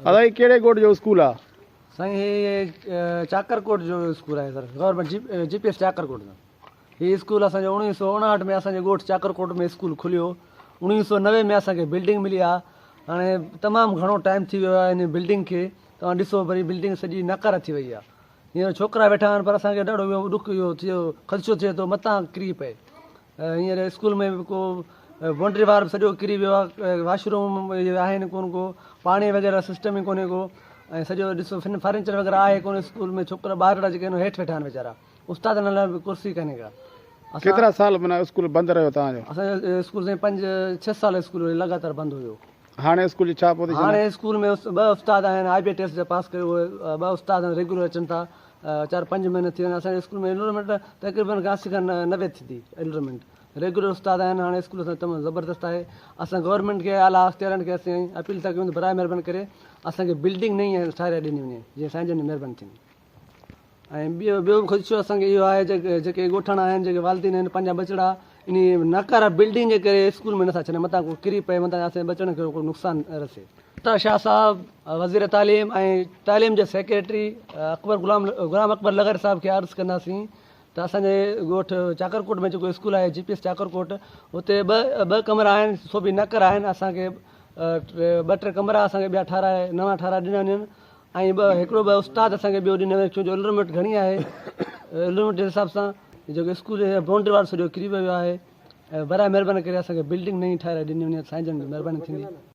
ادا هي ڪهڙي ڳوٺ جو اسڪول آ؟ سائين هي چاڪر ڪوٽ جو اسڪول آهي sir government G P S Chakar Kot هي اسڪول اسان جو 1959 ۾ اسان جي ڳوٺ چاڪر ڪوٽ ۾ اسڪول کليو 1990 ۾ اسان کي بلڊنگ ملي آ هاڻي تمام گهڻو ٽائيم ٿي ويو آهي هن بلڊنگ کي توهان ڏسو وري بلڊنگ سڄي ناڪاره ٿي وئي آ هينئر ڇوڪرا ويٺا آهن پر اسان کي ڏاڍو اهو ڏک اهو ٿيو خدشو ٿئي ٿو متان ڪري پئي هينئر اسڪول ۾ به ڪو بائونڊري وار به سڄو ڪري ويو آهي واش روم آهن ڪونه ڪو پاڻي وغيره سسٽم ئي ڪونهي ڪو ۽ سڄو ڏسو فرنيچر وغيره آهي ڪونه اسڪول ۾ ڇوڪرا ٻارڙا جيڪي آهن هيٺ ويٺا آهن ويچارا استادن لاء به ڪرسي ڪانهي ڪا. ڪيترا سال معنيٰ اسڪول بند رهيو توهان جو؟ اسان جو اسڪول سائين پنج ڇهه سال اسڪول لڳاتار بند هيو. هاڻي اسڪول جي ڇا پوزيشن آهي؟ هاڻي اسڪول ۾ ٻه استاد آهن آء بي ٽيسٽ جا پاس ڪيو اهي ٻه استاد ريگيولر اچن ٿا چار پنج مهينا ٿي ويا آهن اسان جي اسڪول ۾ انرولمينٽ تقريبن 80 کان 90 ٿيندي انرولمينٽ ريگيولر استاد آهن هاڻي اسڪول اسان تمام زبردست آهي اسان گورنمينٽ کي اعليٰ اختيارن کي اسين اپيل ٿا ڪيون ته براء مهرباني ڪري اسان کي بلڊنگ نئين ٺاهرائي ڏني وڃي جيئن سائين جن جي مهرباني ٿيندي. ۽ ٻيو ٻيو به خدشو اسان کي اهو آهي جيڪي ڳوٺاڻا آهن جيڪي والدين آهن پنهنجا ٻچڙا انهي ناڪاره بلڊنگ جي ڪري اسڪول ۾ نٿا ڇڏين متان ڪو ڪري پئي متان اسان جي ٻچڙن کي ڪو نقصان رسي. عطا شاهه صاحب وزير تعليم ۽ تعليم جي سيڪريٽري اڪبر غلام غلام اڪبر لغاري صاحب کي عرض ڪنداسين ته اسان جي ڳوٺ چاڪر ڪوٽ ۾ جيڪو اسڪول آهي جي پي ايس چاڪر ڪوٽ اتي ٻه ٻه ڪمرا آهن سو به ناڪاره آهن اسان کي ٻه ٽي ڪمرا اسان کي ٻيا ٺهرائي نوان ٺهرائي ڏنا وڃن ۽ ٻه هڪڙو ٻه استاد اسان کي ٻيو ڏنو وڃي ڇو جو انرولمينٽ گهڻي آهي انرولمينٽ جي حساب سان جيڪو اسڪول جي بائونڊري وال سڄو ڪري ويو آهي ۽ براء مهرباني ڪري اسان کي بلڊنگ نئين ٺاهرائي ڏني وڃي سائين جن جي مهرباني ٿيندي.